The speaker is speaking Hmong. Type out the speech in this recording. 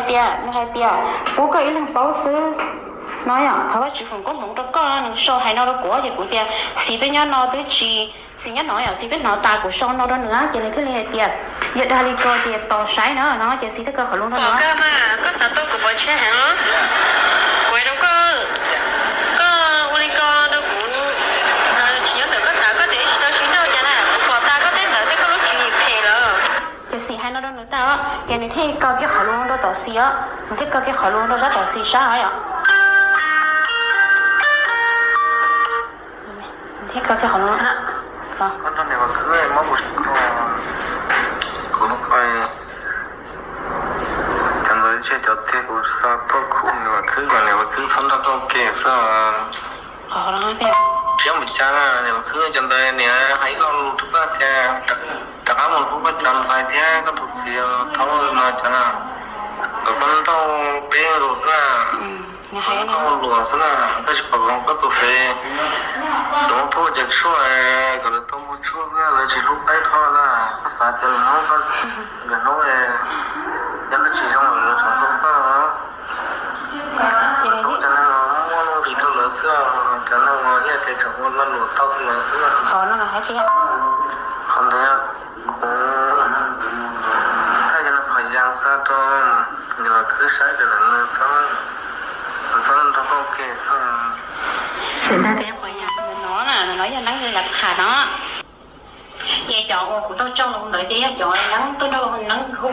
Tias nws hais tias pub koj ib leeg paub xwb no yom, thov Vajtswv foom koob hmoov rau koj. Nws sau hais no rau kuv ces kuv tias Xis twb nyob no twb tsis, Xis nyob no yom, Xis twb hnov tas kuv sau no rau nws ces nws thiaj li hais tias yog dag li ko ces tos saib no no ces Xis thiaj kaw qhov lus no no. Koj xav tau kuv pov tseg heev, kuv hais rau koj, koj ua li ko rau kuv, tsis nyob ntawm koj xav, koj tias ib tsis tau sib nrauj cas na, kuv pom tas koj teb ntawd thiab koj lub tswv yim phem lawm. Ces Xis hais no rau nws tag ces nws thiaj kaw kiag qhov lus rau tom Xis os, nws thiaj kaw kiag qhov lus rau sab tom Xis sab os yom. Nws thiaj kaw kiag qhov lus. Kuv, cov ntawd tsis yog cov tiag, kuv xa tuaj khub niam Vam Khwb kom niam Vam Khwb txhob nrog koj ua ke xwb. Thiab mus cas na, niam Vam Khwb cov ntawd niam hais ib lo lus rau koj tias rov qab mus hu koj cov ntxhais thiab koj tus txiv thaub no cas na, kom koj nrauj peb nkaus xwb na, kom koj luag xwb na, koj tsis pom koj tus fev, kom muaj thuj cov tshuaj, kom lawv tau muaj tshuaj xwb na, lawv tsis hlub peb dhau na, koj xav tias nws hlub koj, nws hlub, yog koj tsis zoo lawm nws tseem hlub koj. Ces nws, cov neeg no muaj nuj nqis rau lawv xwb, cov neeg no yog tias tseem ua lo lus tau rau lawv xwb. Qhov no hais tsis yog, qhov ntawd kuv thaij cov neeg qhov yas xa rau niam Vam Khwb saib tias nws txhob, nws txhob nrog koj ua ke txhob. Tseem dag tias qhov yas no na, no yog neeb li lawv tham no. Ces cov uas kuv tau tso los ntawd ces yog cov neeb tuaj nrog neeb hu